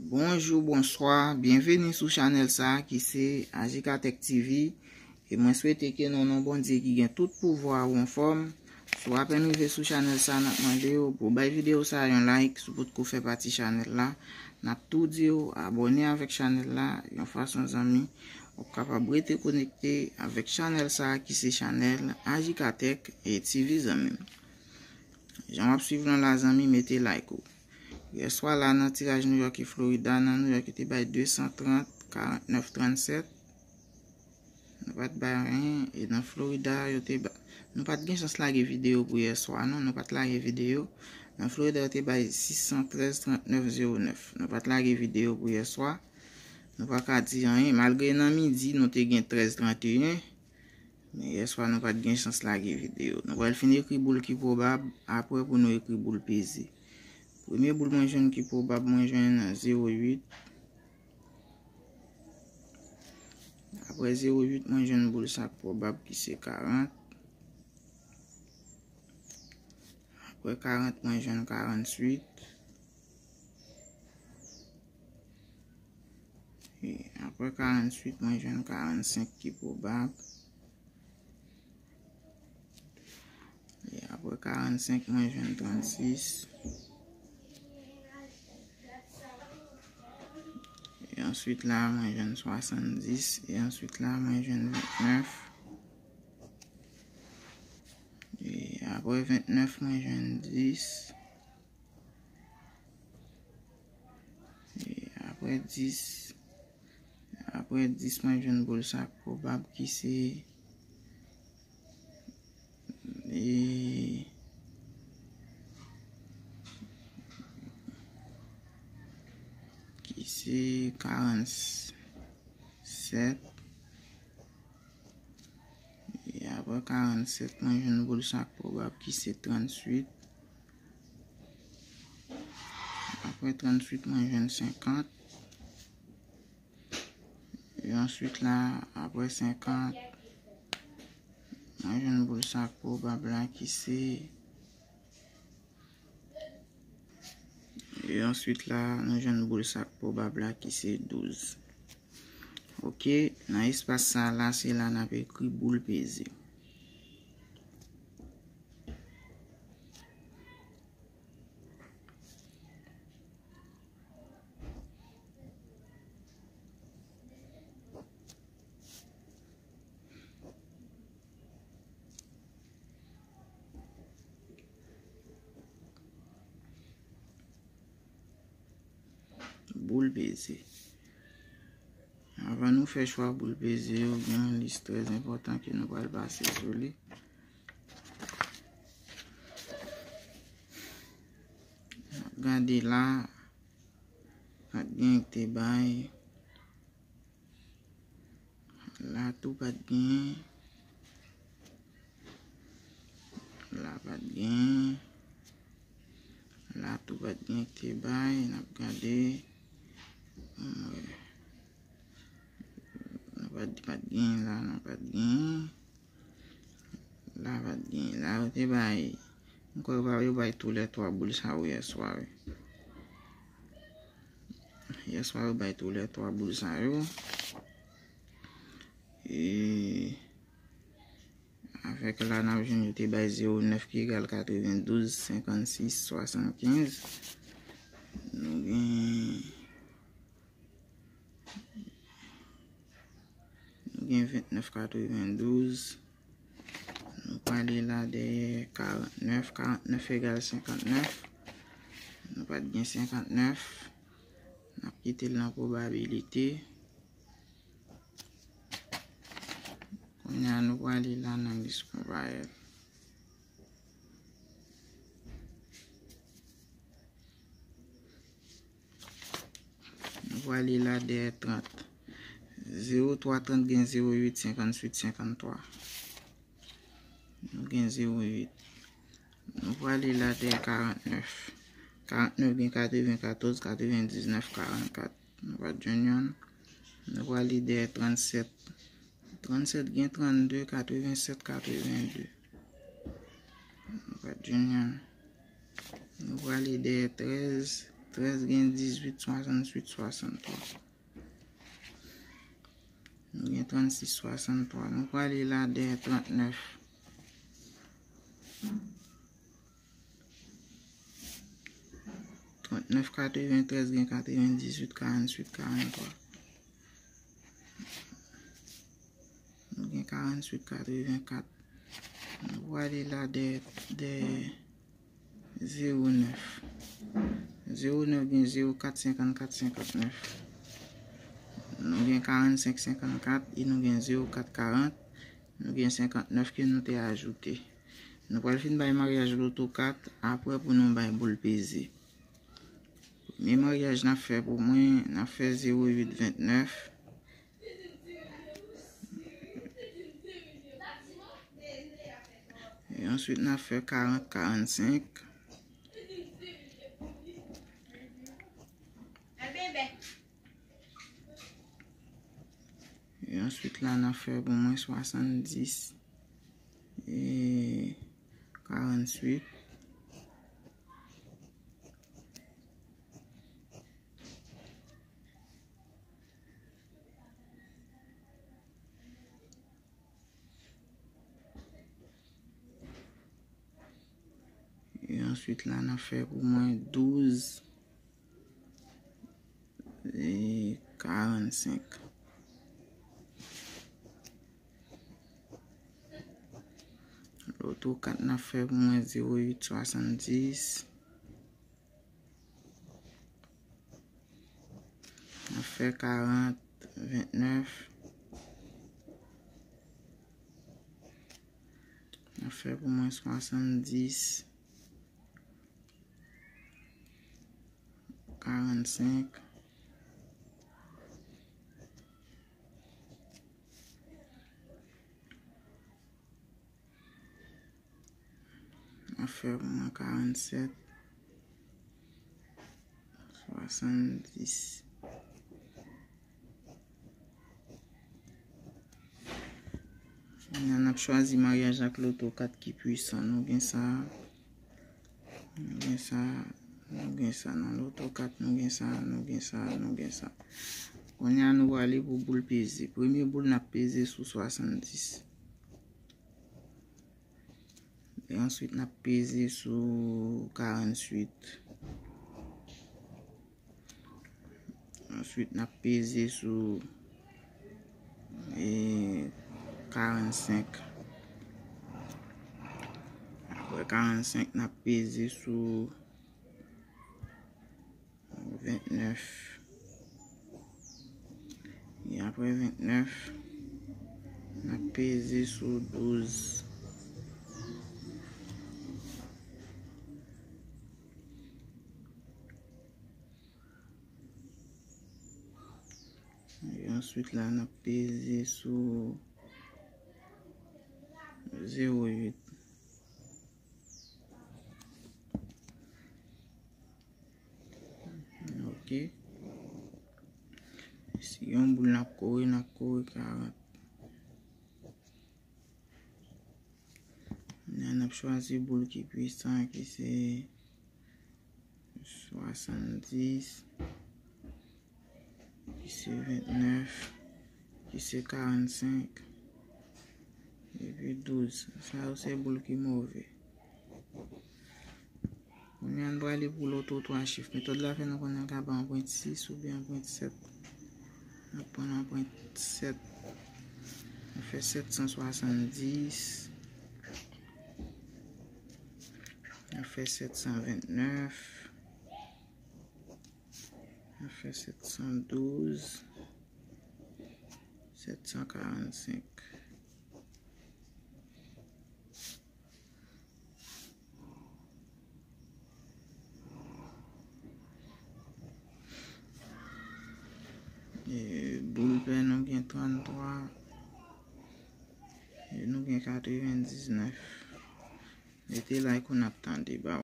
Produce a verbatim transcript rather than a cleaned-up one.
Bonjou, bonswa, byenveni sou chanèl sa a ki se Ajikatèk T V. E mwen swete ke nan non Bondye ki gen tout pouvwa ou anfòm. Si w apèn rive sou chanèl sa a, n ap mande w pou w bay videyo sa a yon like, si w potko fè pati chanèl la. N ap tou di w abòne avèk chanèl la, yon fason zanmi, w ap kapab rete konekte avèk chanèl sa a ki se chanèl Ajikatèk e T V zanmi m. Jan w ap swiv lan la zanmi, mete like ou. Yèswa la nan tiraj New York e Florida, nan New York yo te bay de san trant, karant nèf, trannsèt. Nou pa t bay anyen, e nan Florida yo te ba-, nou pa t gen chans lage videyo pou yèswa non, nou pa t lage videyo. Nan Florida yo te bay sis san trèz, trant nèf, zewo nèf. Nou pa t lage videyo pou yèswa. Nou pa ka di anyen, malgre nan midi nou te gen trèz tranteyen. Men yèswa nou pa t gen chans lage videyo. Nou pral fin ekri boul ki pwobab, apre pou nou ekri boul peze. Premye boul mwen jwenn ki pwobab, mwen jwenn zewo uit. Apre zewo uit, mwen jwenn boul sa k pwobab ki se karant. Apre karant, mwen jwenn karanntuit. E apre karanntuit, mwen jwenn karannsenk ki pwobab. E apre karannsenk, mwen jwenn trannsis. E answit la, mwen jwenn swasanndis. E answit la, mwen jwenn ventnèf. E apre ventnèf, mwen jwenn dis. E apre dis, apre dis, mwen jwenn boul sa k pwobab ki se, e, ki se karannsèt. E apre karannsèt, mwen jwenn boul sa k pwobab ki se tranntuit. Apre tranntuit, mwen jwenn senkant. E answit la, apre senkant, mwen jwenn boul sa k pwobab la ki se E answit la, nou jwenn boul sa k pwobab la ki se douz. Oke, nan espas sa la, se la n ap ekri boul peze. Boul peze. Anvan nou fè chwa boul peze yo, gen yon lis trè enpòtan ke nou pral pase sou li. N ap gade la, pa t gen ki te bay. La tou pa t gen. La pa t gen. La tou pa t gen ki te bay. N ap gade. Ann wè. Nou pa t, pa t gen la, nou pa t gen. La pa t gen. La yo te bay. M kwè yo bay tou lè twa boul sa yo yè swa, wi. Yè swa yo bay tou lè twa boul sa yo. E avèk la n ap jwenn yo te bay zewo nèf ki egal katrevendouz, senkannsis, swasannkenz. Nou gen Nou gen ventnèf katrevendouz. Nou prale la dèyè karantnèf. Karantnèf egal senkantnèf. Nou pa t gen senkantnèf. N ap kite l nan pwobabilite. Kounye a, nou prale la nan lis konpayèl. Nou prale la dèyè trant. Zewo twa trant gen zewo uit, senkannwit, senkanntwa. Nou gen zewo uit. Nou prale la dèyè karantnèf. Karantnèf gen katrevenkatòz, katrevendiznèf, karannkat. Nou pa t jwenn yonn. Nou prale dèyè trannsèt. Trannsèt gen trannde, katrevensèt, katrevende. Nou pa t jwenn yonn. Nou prale dèyè trèz. trèz, gen dizuit, swasanntuit, swasanntwa. Nou gen trannsis, swasanntwa. Nou prale la dèyè trannèf. Trannèf, katreventrèz, gen katrevendizuit, karantuit, karanntwa. Nou gen karantuit, katrevenkat. Nou prale la dèyè, dèyè zewo nèf. Zewo nèf gen zewo kat, senkannkat, senkannèf. Nou gen karannsenk, senkannkat, e nou gen zewo kat, karant. Nou gen senkannèf ke nou te ajoute. Nou pral fin bay maryaj loto kat, apre pou nou bay boul peze. Premye maryaj n ap fè pou mwen, n ap fè zewo uit vennèf. E answit, n ap fè karant karannsenk. E answit, la, n ap fè pou mwen swasanndis e karanntuit. E answit, la, n ap fè pou mwen douz e karannsenk. Loto kat n ap fè pou mwen zewo uit swasanndis. N ap fè karant vennèf. N ap fè pou mwen swasanndis karannsenk. N ap fè pou mwen karannsèt, swasanndis. Kounye a n ap chwazi maryaj ak loto kat ki pwisan. Nou gen sa, nou gen sa, nou gen sa nan loto kat, nou gen sa, nou gen sa, nou gen sa. Kounye a nou prale pou boul peze. Premye boul n ap peze sou swasanndis. E answit, n ap peze sou karantuit. Answit, n ap peze sou, e, karannsenk. Apre karannsenk, n ap peze sou vennèf. E apre vennèf, n ap peze sou douz. E answit, la, n ap peze sou zewo uit. Ok. Si yon boul n ap kore, n ap kore karant. Kounye a n ap chwazi boul ki pwisan, ki se swasanndis, ki se vennèf, ki se karannsenk, epi douz. Sa yo se boul ki move. Kounye a, n prale pou loto twa chif. Metòd la fè nou konnen l ka ba yon pwen sis oubyen yon pwen sèt. N ap pran yon pwen sèt. N ap fè sèt san swasanndis. N ap fè sèt san vennèf. N ap fè sèt san douz. Sèt san karannsenk. E, boul pè nou gen tranntwa. E nou gen katrevendiznèf. Mete like ou n ap tande ba